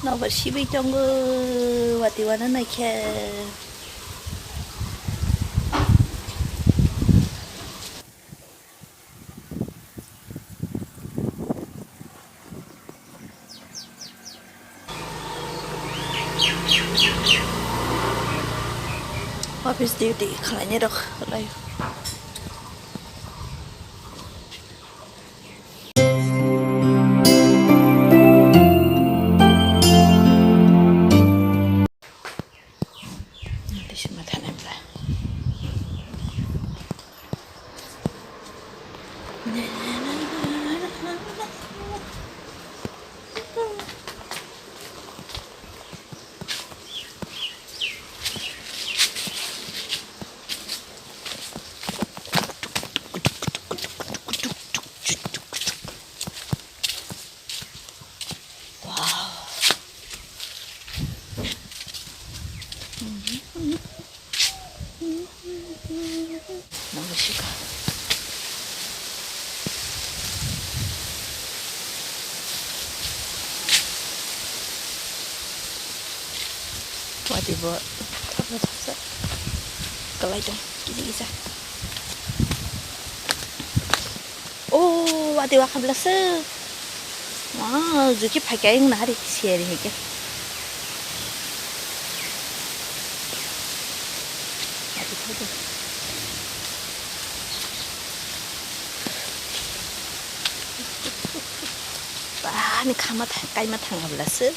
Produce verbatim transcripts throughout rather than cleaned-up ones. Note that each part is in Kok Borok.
Nobar sibwi tongo, watwi wana naikhe. Office duty khlainai rok lai. Wow. Nang sika. Wati bo. Kalai tong. Kisa kisa. Oh, wati wakhabla se. Wow, juki phaikha wng nahari seri hike. Ba, ani khama thang, kaima thang habla se.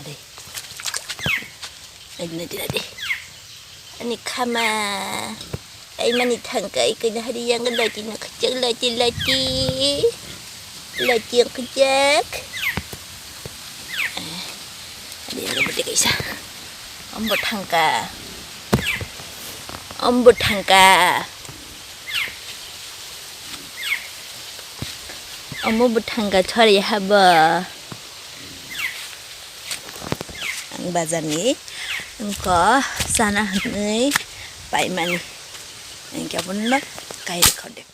Ade. Ade, ade, ade. Ani khama. Ai mani thangkai kena hari yang lati na khajak lati lati. Lati yang khajak. Ade, ade, ade, kaisa. Ambo thangka. Ambo thangka. Omo bwthang kaisa ri habo. Ang bazar ni wngkha chana hinwi paimani. Ang khe abono kai rwkha dek.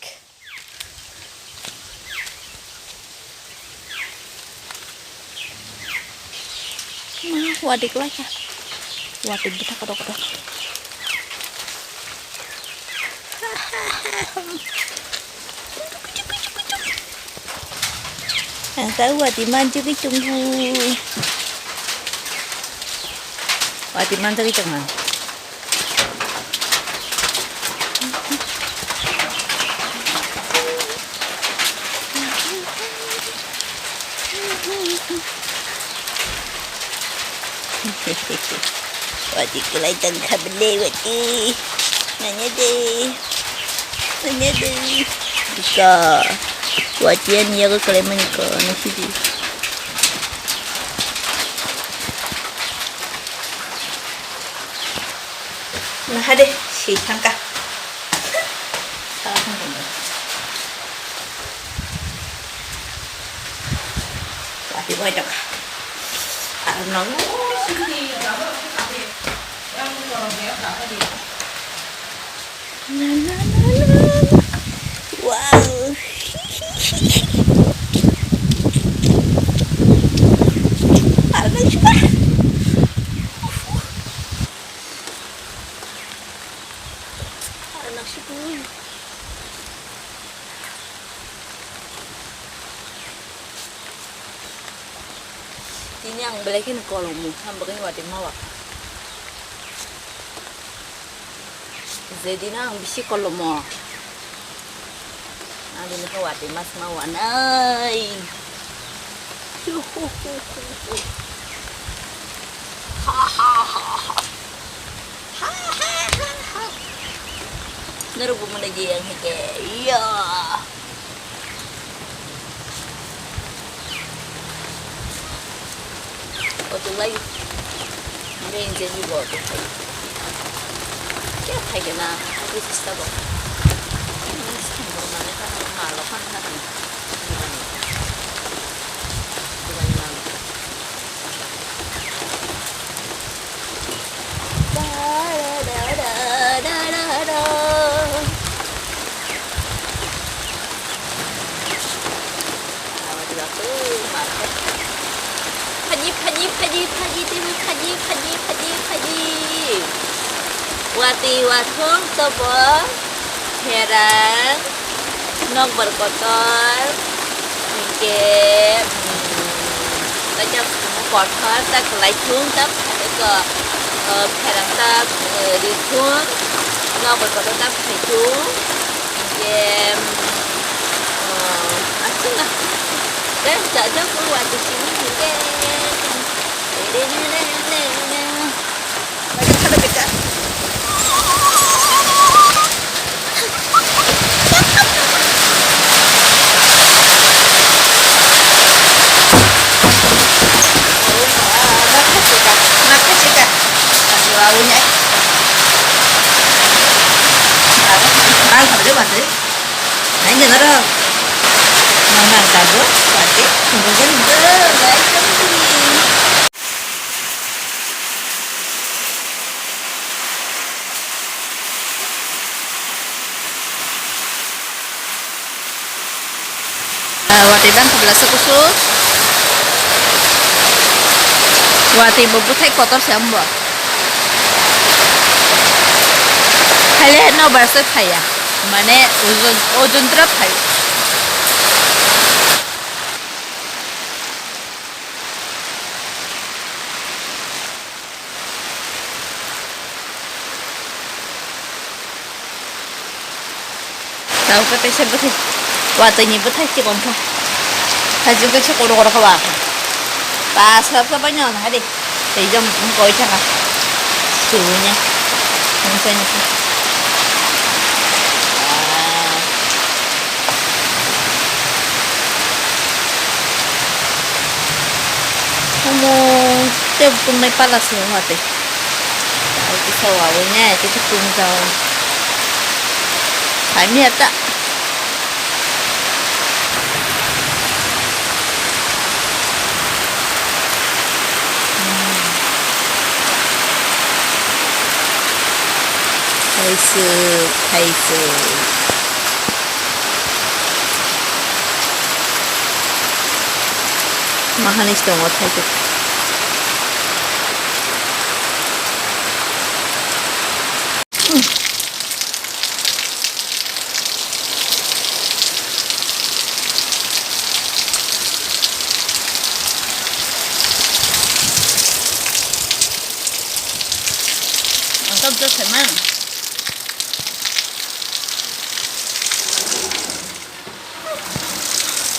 Ma, wadi kwlai kha. Wadi bwtha kotor kotor. Ang ta wadi manjagwi tongo. Wadi manjagwi tongma. Wati kwlai tong kha bwle wati. Nanya de. Nanya de. Bika. Wati ani yago kwlai mani ko nasi di. Naha de, si thangka. Sala thangka. Wati bai tongkha. Aro nang. Na, na, na, na. Wow. Aro nang suka. Aro nang suka. Tini ang belai kheno kolom mung kha, bagwi watwi ma wa. Jedino ang bisi kolomo. Ang bini khe watwi ma sma wanai. Ha, ha, ha, ha. Ha, ha, ha, ha. Norok bo mwnai je yang hike. Iya. Kotulai. Mungkin jadi bawa tu. Kya khai kena? Aku sista bawa. Ini sih bawa mana kan? Malu kan, kan? Bukan malu. Phaidi, phaidi, twi phaidi, phaidi, phaidi, phaidi. Watwi wathung tobo pherang, nokbar kotor, hinkhe, mm, kaisa kothor ta kwlaithung, ta phaidi ko, o, pherang ta, o, rithung, nokbar kotor ta phaithung, hinkhe, mm, o, aswk na. Tei chajak watwi simi hinkhe. Ah, watwi bangkha bwlasa kusu. Watwi bo bwthai kotor se wngbo. Haile no barsa thaya. Mane ojon, ojon tra thaya. Tauka teisa bwthai, watwi ni bwthai chikon kha. Hajik khe chikon rok rok ba. Ba srap srap bai no hadi. Tei jom koi thaka. Sunya. Mungsa ni. Omo tei tongnai pala se watwi. Ai kisa wawinai kisa tongjago. Phaimya ta. Thaiswk, thaiswk. Mahani tongo thaiswk. Ang tabjak saimang.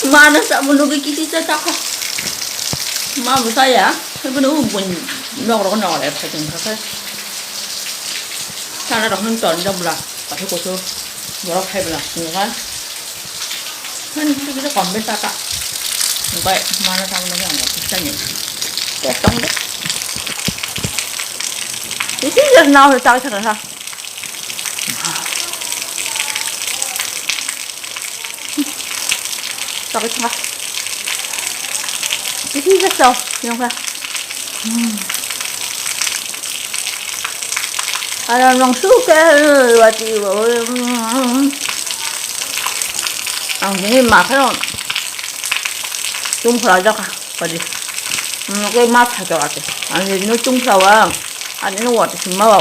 Mano samo nugwi kiti cha chakha. Ma bo chaya. Ebono ubun nok rok no le phai tong kha khe. Sana rok nung ton jabla. Pathai koso borok khai bwla sini kha. Hani kisa kisa kom be ta ta. Bai mana ta mana ta ta ni. Te tong de. Isi jar nao ta ta ta. Ta ta. Isi jar ta. Yang kha. Hmm. Ano nung su ke wati bo. Ang bini ma phano tum phra jaka padi. Ano ke ma pha jaka te. Ang bini tum phra wa. Ani no wati sim ma wa.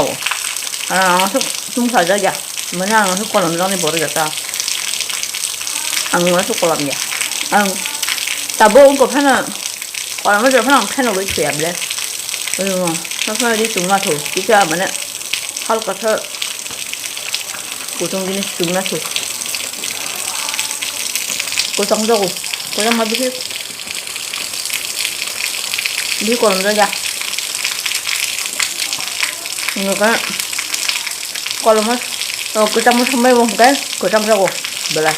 Ano ang su tum phra jaka. Mane ang su kolom jani bor jaka. Ang ma su kolom ya. Ang tabo ko phana. Kolom jani phana ang phano bai thuya ble. Oyo. Sa sa di tum ma thu. Kisa mane. Halka sa kutung jinis chumna se. Kwchang jago. Kwchang ma bisi, bisi kolom jaga. Nokha kolom, o kwchang ma sambai bo hwnkhe kwchang jago belai.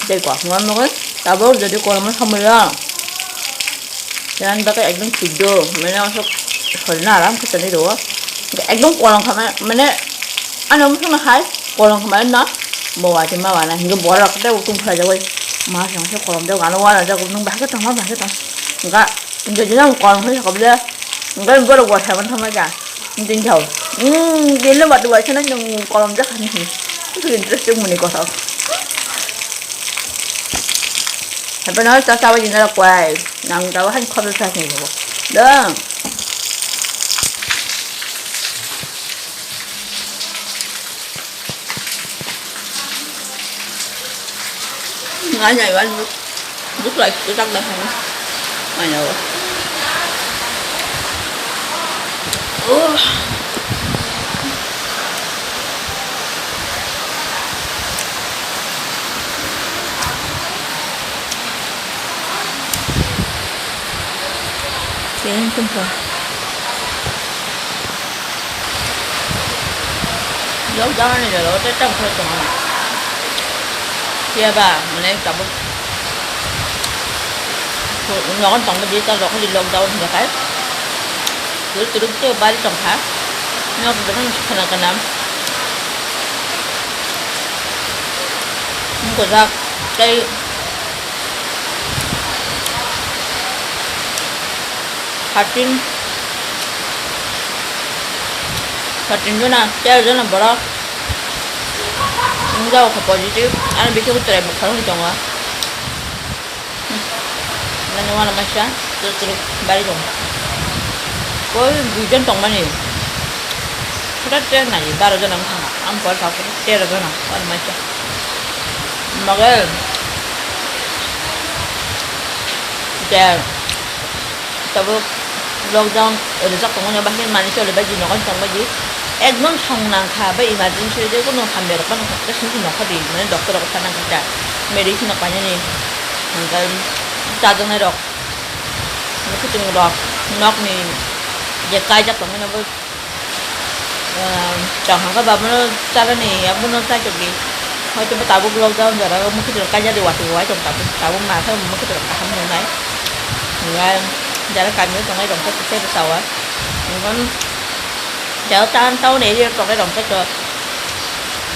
Tei kok nokha tabuk jodi kolom sambai ya. Yang dake ekdom suddo, mane asok sorina aram khe tani do. Ekdom kolom kha mane, ano mosong hai kolom kha mane na, bo wati ma wana hingo borok khe utung khlai jagoi. Ma song se kolom jago, ano wana jago, nung bahai khe tong, ma bahai khe tong. Ga jodi nang kolom khe sakobde, ga borok wati ma thangma ja. Din thau. Hmm, din le wati wati na nung kolom jak kha ni. Interesting muni kothok. Hape no cha cha bai jina rok kwai. Nang ta han khop sa ni bo. Dong. Ngai nai wan. Buk lai tu tak dah. Ngai nai. Oh. Kaya tong kha. Lockdown ni jora o tei tamo khe tongo. Phiya ba, mane tabuk nogo tongma di, ta rok ni lockdown hinwi khai. Kwrwi kwrwi tei bari tong kha. Nok rok no khana khana. Wngkojak tei thirteen, thirteen jona, tero jona borok wngjago kha positive, ani bisingo chwrai bwkha wng tongo. Nani uanamaisa, twrwk twrwk bari tongo. Koi duijon tongmani. Hwtat tei nai baro jona wngkha, ang pore sakhe tero jona uanamaisa. Moge je tabuk lockdown rijak tongmani, bahai manwi choli bai di, nogo tong bai di. Ekdom song nang kha, bai emergency je kono hamya rok phano kha, simi nokha di, mane doctor rok thang nang kha, medicine rok painani, hwnkhai chajaknai rok, mwkhwtwng rok, nokni je kaijak tongmani bo. Tong hwnba babono chalani abono chaitok di. Hoito bo tabuk lockdown jora o mwkhwtwng kaijak di watwi wai tong tabuk, tabuk ma khe mwkhwtwng kaham nungnai. Hwnba jara kamio tongnai rok khe tei bo chawa. Hwnba jara town, town area tongnai rok khe to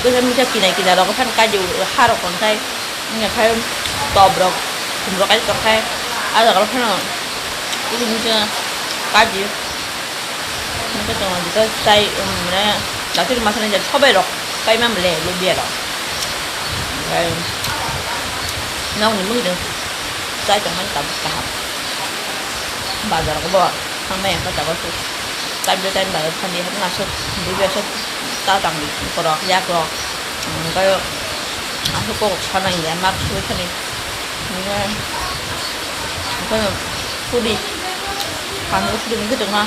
kisa misa kinai kinai rok phano kaijak ha rok tongthai. Wngya khe top rok, khum rok kaisa tongkhe, ah jaga rok phano kisa misa kaji. Hwnkhe chwng jesa chai, um, mane, daktari masa nai jak sobai rok, kaima mole, lubia rok. Omohai, nokni mwkhwtwng chai tongmani tabuk kaham. Bazar rok bo thangmaya khe tabuk. Time to time bazar thangdi, hapna aswk, buibi aswk ta tangdi, borok, yak rok, hwnkhe aswk kok sanai ya, mask swi thani, hwnkhe, hwnkhe sudi, kami sudi hwnkhe tongma.